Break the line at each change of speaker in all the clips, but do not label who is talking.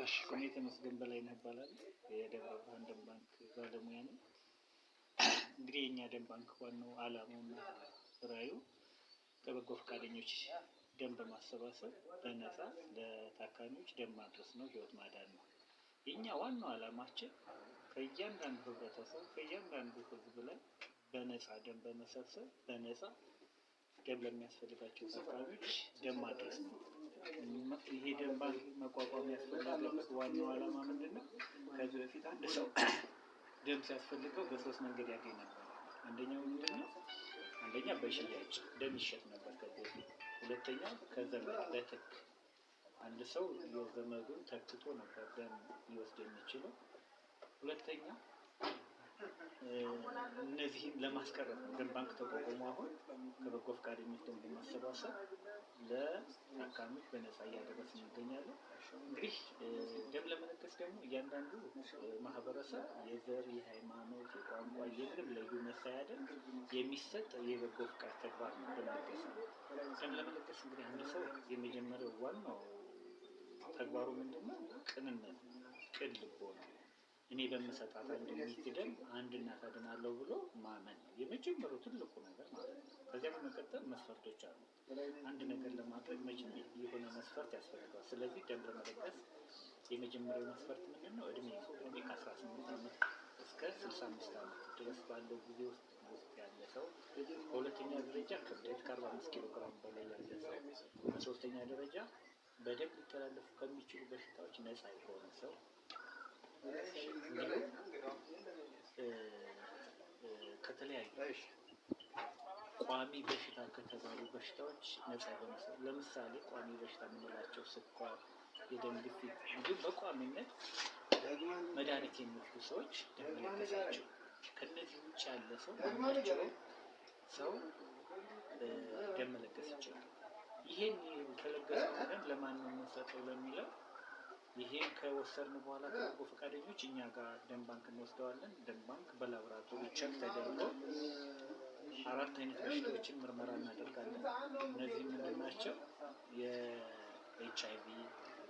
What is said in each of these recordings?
እሺ።
ስሜ ተመስገን በላይነህ እባላለሁ። የደብረ ብርሃን ደም ባንክ ባለሙያ ነኝ። እንግዲህ የእኛ ደም ባንክ ዋናው ዓላማውና ራዕዩ ከበጎ ፈቃደኞች ደም በማሰባሰብ በነፃ ለታካሚዎች ደም ማድረስ ነው፣ ህይወት ማዳን ነው። የእኛ ዋናው ዓላማችን ከእያንዳንዱ ህብረተሰብ፣ ከእያንዳንዱ ህዝብ ላይ በነፃ ደም በመሰብሰብ በነፃ ደም ለሚያስፈልጋቸው ታካሚዎች ደም ማድረስ ነው። ይሄ ደም ባንክ መቋቋም ያስፈለገበት ዋናው ዓላማ ምንድን ነው? ከዚህ በፊት አንድ ሰው ደም ሲያስፈልገው በሶስት መንገድ ያገኝ ነበር። አንደኛው ምንድን ነው? አንደኛ በሽያጭ ደም ይሸጥ ነበር ከዚህ በፊት። ሁለተኛ ከዘመድ በትክ፣ አንድ ሰው የዘመዱን ተክቶ ነበር ደም ሊወስድ የሚችለው። ሁለተኛ እነዚህን ለማስቀረት ነው ደም ባንክ ተቋቁሞ አሁን ከበጎ ፈቃደኞች ደም በማሰባሰብ ለታካሚዎች በነፃ እያደረስን እንገኛለን። እንግዲህ ደም ለመለገስ ደግሞ እያንዳንዱ ማህበረሰብ የዘር፣ የሃይማኖት፣ የቋንቋ የምንም ልዩነት ሳያደርግ የሚሰጥ የበጎ ፍቃድ ተግባር ነው ደም ለገሳ። ደም ለመለገስ እንግዲህ አንድ ሰው የመጀመሪያው ዋናው ተግባሩ ምንድን ነው? ቅንነት ነው። ቅን ልቦና ነው። እኔ በምሰጣት አንድ unit ደም አንድ እናት አድናለሁ ብሎ ማመን ነው የመጀመሪያው ትልቁ ነገር ማለት ነው። ከዚያ በመቀጠል መስፈርቶች አሉ። አንድ ነገር ለማድረግ መቼም የሆነ መስፈርት ያስፈልገዋል። ስለዚህ ደም ለመለገስ የመጀመሪያው መስፈርት ምንድን ነው? እድሜ ነው። እድሜ ከ18 ዓመት እስከ 65 ዓመት ድረስ ባለው ጊዜ ውስጥ ያለ ሰው። በሁለተኛ ደረጃ ክብደት ከ45 ኪሎ ግራም በላይ ያለ ሰው። በሶስተኛ ደረጃ በደም ሊተላለፉ ከሚችሉ በሽታዎች ነፃ የሆነ ሰው፣ እንዲሁም ከተለያዩ ቋሚ በሽታ ከተባሉ በሽታዎች ነፃ የሆነ ሰው። ለምሳሌ ቋሚ በሽታ የምንላቸው ስኳር፣ የደም ግፊት እንዲሁም በቋሚነት መድኃኒት የሚወስዱ ሰዎች ደም መለገስ አይችሉም። ከእነዚህ ውጭ ያለ ሰው፣ ማናቸውም ሰው ደም መለገስ ይችላል። ይሄን የተለገሰውን ደም ለማን ነው የምንሰጠው ለሚለው፣ ይሄን ከወሰድን በኋላ ከበጎ ፈቃደኞች እኛ ጋር ደም ባንክ እንወስደዋለን። ደም ባንክ በላቦራቶሪ check ተደርጎ አራት አይነት በሽታዎችን ምርመራ እናደርጋለን። እነዚህ ምንድን ናቸው? የኤች አይ ቪ፣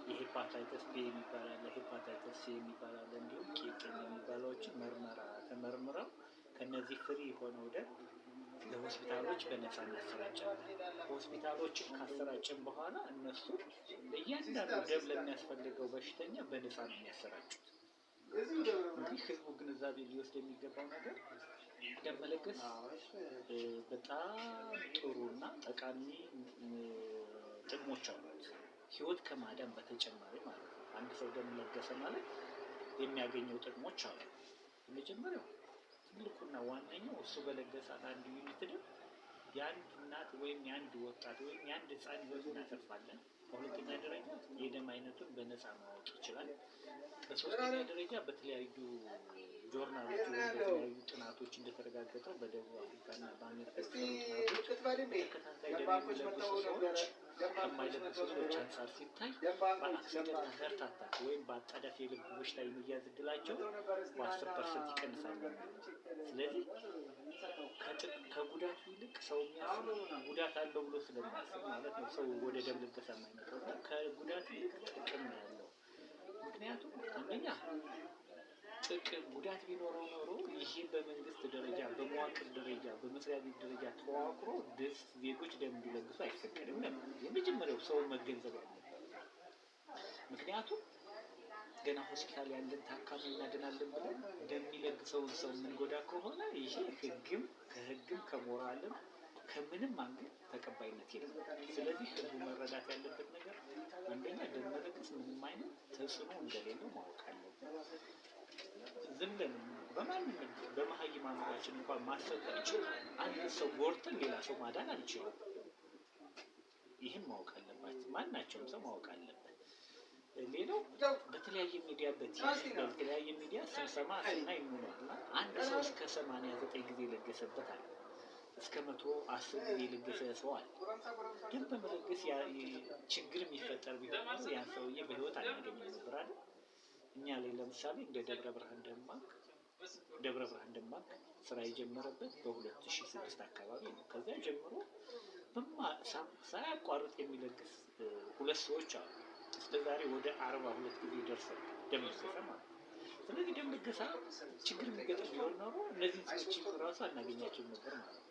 የ hepatitis B የሚባል አለ፣ hepatitis C የሚባል አለ፣ እንዲሁም ቂጥኝ የሚባለዎችን ምርመራ ተመርምረው ከነዚህ free የሆነው ደም ለሆስፒታሎች በነፃ እናሰራጫለን። ሆስፒታሎችን ካሰራጨን በኋላ እነሱ ለእያንዳንዱ ደም ለሚያስፈልገው በሽተኛ በነፃ ነው የሚያሰራጩት። እንግዲህ ህዝቡ ግንዛቤ ሊወስድ የሚገባው ነገር ደም መለገስ በጣም ጥሩና ጠቃሚ ጥቅሞች አሉት። ህይወት ከማዳን በተጨማሪ ማለት ነው። አንድ ሰው ደም ለገሰ ማለት የሚያገኘው ጥቅሞች አሉ። የመጀመሪያው ትልቁና ዋነኛው እሱ በለገሳት አንድ unit ደም የአንድ እናት ወይም የአንድ ወጣት ወይም የአንድ ህፃን ህይወት እናተርፋለን። በሁለተኛ ደረጃ የደም አይነቱን በነፃ ማወቅ ይችላል። በሶስተኛ ደረጃ በተለያዩ ጆርናሎች ወይም በተለያዩ ጥናቶች እንደተረጋገጠው፣ በደቡብ አፍሪካ እና በአሜሪካ የተሰሩ ጥናቶች፣ በተከታታይ ደም የሚለግሱ ሰዎች ከማይለግሱ ሰዎች አንጻር ሲታይ በ accident heart attack ወይም በአጣዳፊ የልብ በሽታ የመያዝ እድላቸው በ10% ይቀንሳል። ስለዚህ ከጉዳቱ ይልቅ ሰው የሚያስብ ጉዳት አለው ብሎ ስለሚያስብ ማለት ነው ሰው ወደ ደም ልገሳ የማይመጣው፣ እና ከጉዳቱ ይልቅ ጥቅም ነው ያለው። ምክንያቱም አንደኛ ጥቅም ጉዳት ቢኖረው ኖሮ ይሄ በመንግስት ደረጃ፣ በመዋቅር ደረጃ፣ በመስሪያ ቤት ደረጃ ተዋቅሮ ደስ ዜጎች ደም እንዲለግሱ አይፈቀድም ነበር። የመጀመሪያው ሰው መገንዘብ ያለበት፣ ምክንያቱም ገና ሆስፒታል ያለን ታካሚ እናድናለን ብለን ደም የሚለግሰውን ሰው የምንጎዳ ከሆነ ይሄ ህግም ከህግም ከሞራልም ከምንም angle ተቀባይነት የለም። ስለዚህ ህዝቡ መረዳት ያለበት ነገር አንደኛ ደም መለገስ ምንም አይነት ተጽዕኖ እንደሌለው ማወቅ አለበት። ዝም ብለን በማንም በመሀይም አእምሯችን እንኳን ማሰብ ብንችል አንድ ሰው ጎድተን ሌላ ሰው ማዳን አንችልም። ይህን ማወቅ አለባት። ማናቸውም ሰው ማወቅ አለበት። ሌላው በተለያየ ሚዲያ፣ በቲቪ፣ በተለያየ ሚዲያ ስንሰማ ስናይ እንውላለን። አንድ ሰው እስከ 89 ጊዜ የለገሰበት አለ። እስከ 110 ጊዜ የለገሰ ሰው አለ። ግን በመለገስ ችግር የሚፈጠር ቢሆን ኖሮ ያን ሰውዬ በህይወት አናገኝም ነበር አይደል? እኛ ላይ ለምሳሌ እንደ ደብረ ብርሃን ደም ባንክ፣ ደብረ ብርሃን ደም ባንክ ስራ የጀመረበት በ2006 አካባቢ ነው። ከዚያ ጀምሮ ሳያቋርጥ የሚለግስ ሁለት ሰዎች አሉ። እስከ ዛሬ ወደ 42 ጊዜ ደርሰናል። ደም ልገሳ ማለት ነው። ስለዚህ ደም ልገሳ ችግር የሚገጥም ቢሆን ኖሮ እነዚህን ሰዎች ራሱ አናገኛቸውም ነበር ማለት ነው።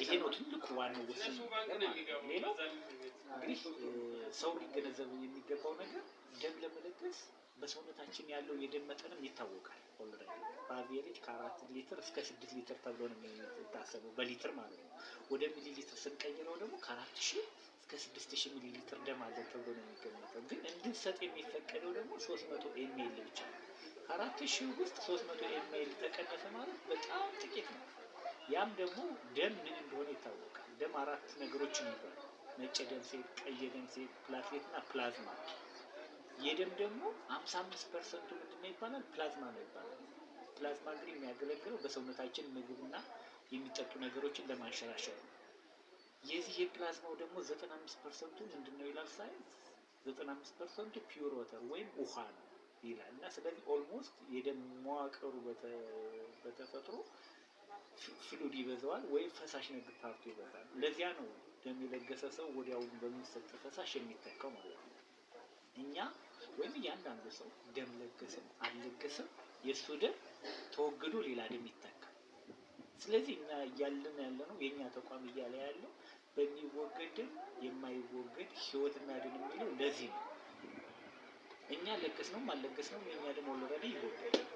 ይሄ ነው ትልቁ ዋናው ወሳኝ ነገር ማለት ነው። ሌላው እንግዲህ ሰው ሊገነዘብ የሚገባው ነገር ደም ለመለገስ በሰውነታችን ያለው የደም መጠንም ይታወቃል። Already በ average ከ4 ሊትር እስከ 6 ሊትር ተብሎ ነው የሚታሰበው በሊትር ማለት ነው። ወደ ሚሊ ሊትር ስንቀይረው ደግሞ ከ4000 እስከ 6000 ሚሊ ሊትር ደም አለን ተብሎ ነው የሚገመተው። ግን እንድንሰጥ የሚፈቀደው ደግሞ 300 ml ብቻ ነው። ከ4000 ውስጥ 300 ml ተቀነሰ ማለት በጣም ጥቂት ነው። ያም ደግሞ ደም ምን እንደሆነ ይታወቃል። ደም አራት ነገሮችን ይዟል። ነጭ የደም ሴል፣ ቀይ የደም ሴል፣ platelet እና ፕላዝማ። የደም ደግሞ 55% ኡ ምንድን ነው ይባላል? ፕላዝማ ነው ይባላል። ፕላዝማ እንግዲህ የሚያገለግለው በሰውነታችን ምግብና የሚጠጡ ነገሮችን ለማንሸራሸር ነው። የዚህ የፕላዝማው ደግሞ 95% ኡ ምንድን ነው ይላል ሳይንስ። 95% ኡ pure water ወይም ውሃ ነው ይላል። እና ስለዚህ almost የደም መዋቅሩ በተፈጥሮ fluid ይበዛዋል ወይም ፈሳሽ ነገር part ኡ ይበዛል። ለዚያ ነው ደም የለገሰ ሰው ወዲያውኑ በሚሰጥ ፈሳሽ የሚተካው ማለት ነው። እኛ ወይም እያንዳንዱ ሰው ደም ለገሰም አልለገሰም የእሱ ደም ተወግዶ ሌላ ደም ይተካል። ስለዚህ እኛ እያልን ያለ ነው፣ የእኛ ተቋም እያለ ያለው በሚወገድ ደም የማይወገድ ህይወት እናድን የሚለው ለዚህ ነው። እኛ ለገስነውም አልለገስነውም የእኛ ደም already ይወገዳል።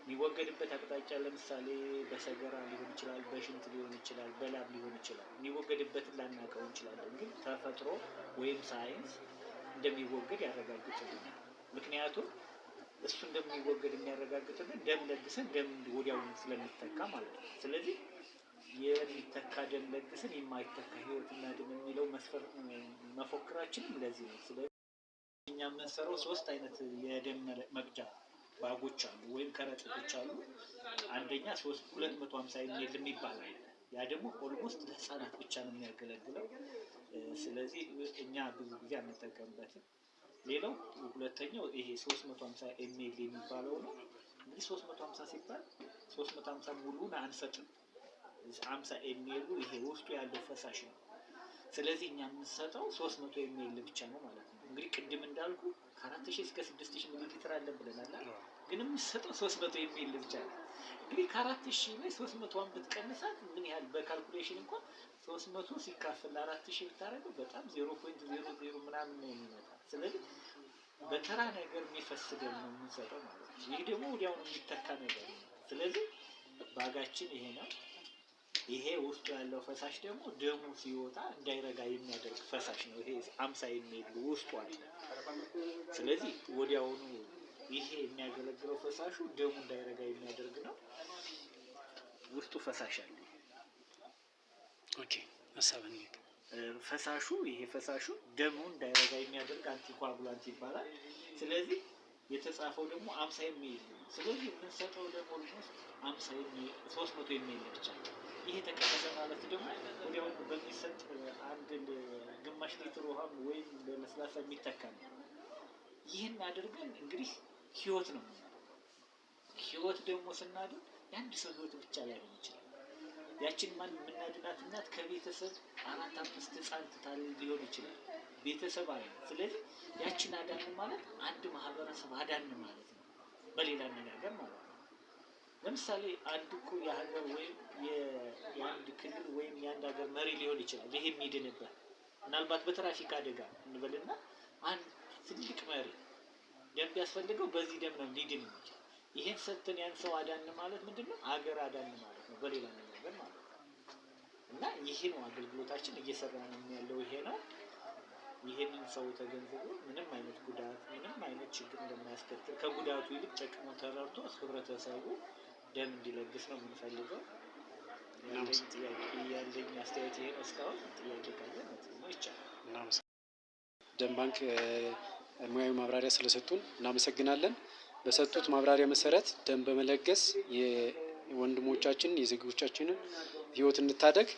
የሚወገድበት አቅጣጫ ለምሳሌ በሰገራ ሊሆን ይችላል፣ በሽንት ሊሆን ይችላል፣ በላብ ሊሆን ይችላል። የሚወገድበትን ላናውቀው እንችላለን፣ ግን ተፈጥሮ ወይም ሳይንስ እንደሚወገድ ያረጋግጥልናል። ምክንያቱም እሱ እንደሚወገድ የሚያረጋግጥልን ደም ለግሰን ደም ወዲያውኑ ስለሚተካ ማለት ነው። ስለዚህ የሚተካ ደም ለግሰን የማይተካ ህይወት እናድን የሚለው መስፈር መፎክራችንም ለዚህ ነው። ስለዚህ እኛ የምንሰራው ሶስት አይነት የደም መቅጃ bag ኦች አሉ ወይም ከረጢቶች አሉ። አንደኛ 250 ml የሚባል አለ። ያ ደግሞ almost ለህፃናት ብቻ ነው የሚያገለግለው። ስለዚህ እኛ ብዙ ጊዜ አንጠቀምበትም። ሌላው ሁለተኛው ይሄ 350 ml የሚባለው ነው። እንግዲህ 350 ሲባል 350 ሙሉን አንሰጥም። 50 ml ኡ ይሄ ውስጡ ያለው ፈሳሽ ነው። ስለዚህ እኛ የምንሰጠው 300 ml ብቻ ነው ማለት ነው። እንግዲህ ቅድም እንዳልኩ ከ4000 እስከ 6000 ሚሊ ሊትር አለን ብለናል አይደል? ግን የምንሰጠው 300 ml ብቻ ነው። እንግዲህ ከ4000 ላይ 300ን ብትቀንሳት ምን ያህል በ calculation እንኳን 300 ሲካፈል ለ4000 ብታደርገው በጣም 0.00 ምናምን ነው የሚመጣ። ስለዚህ በተራ ነገር የሚፈስ ደም ነው የምንሰጠው ማለት ነው። ይህ ደግሞ ወዲያውኑ የሚተካ ነገር ነው። ስለዚህ bag ኣችን ይሄ ነው። ይሄ ውስጡ ያለው ፈሳሽ ደግሞ ደሙ ሲወጣ እንዳይረጋ የሚያደርግ ፈሳሽ ነው። ይሄ 50 ml ውስጡ አለ። ስለዚህ ወዲያውኑ ይሄ የሚያገለግለው ፈሳሹ ደሙ እንዳይረጋ የሚያደርግ ነው። ውስጡ ፈሳሽ አለ።
Okay፣ ሀሳብን
ፈሳሹ ይሄ ፈሳሹ ደሙ እንዳይረጋ የሚያደርግ anticoagulant ይባላል። ስለዚህ የተጻፈው ደግሞ 50 ml ነው። ስለዚህ የምንሰጠው ደግሞ almost 50 ml፣ 300 ml ብቻ ነው። ይሄ ተቀነሰ ማለት ደግሞ ወዲያውኑ በሚሰጥ አንድ ግማሽ ሊትር ውሃም ወይም በለስላሳ የሚተካ ነው። ይህን አድርገን እንግዲህ ህይወት ነው የምናደርገው። ህይወት ደግሞ ስናድን የአንድ ሰው ህይወት ብቻ ላይሆን ይችላል። ያችን ማን የምናድናት እናት ከቤተሰብ አራት አምስት ህፃን ትታ ሊሆን ይችላል። ቤተሰብ አለ። ስለዚህ ያችን አዳን ማለት አንድ ማህበረሰብ አዳን ማለት ነው። በሌላ አነጋገር ማለት ነው። ለምሳሌ አንድ እኮ የሀገር ወይም የአንድ ክልል ወይም የአንድ ሀገር መሪ ሊሆን ይችላል። ይሄ የሚድንበት ምናልባት በትራፊክ አደጋ እንበልና አንድ ትልቅ መሪ ደም ቢያስፈልገው በዚህ ደም ነው ሊድን የሚችል። ይሄን ሰጥተን ያን ሰው አዳን ማለት ምንድን ነው? አገር አዳን ማለት ነው፣ በሌላ አነጋገር ማለት ነው። እና ይሄ ነው አገልግሎታችን፣ እየሰራ ነው ያለው ይሄ ነው። ይሄንን ሰው ተገንዝቦ ምንም አይነት ጉዳት ምንም አይነት ችግር እንደማያስከትል ከጉዳቱ ይልቅ ጥቅሙ ተረድቶ ህብረተሰቡ ደም እንዲለግስ ነው የምንፈልገው። ያለኝ ጥያቄ ያለኝ አስተያየት ይሄ ነው። እስካሁን ጥያቄ ካለ መጠየቅ ይቻላል።
ደም ባንክ ሙያዊ ማብራሪያ ስለሰጡን እናመሰግናለን። በሰጡት ማብራሪያ መሰረት ደም በመለገስ የወንድሞቻችንን የዜጎቻችንን ህይወት እንታደግ።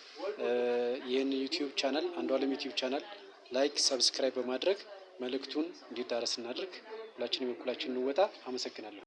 ይህን YouTube channel፣ አንዱዓለም YouTube channel like፣ subscribe በማድረግ መልእክቱን እንዲዳረስ እናድርግ። ሁላችንም የበኩላችንን እንወጣ። አመሰግናለሁ።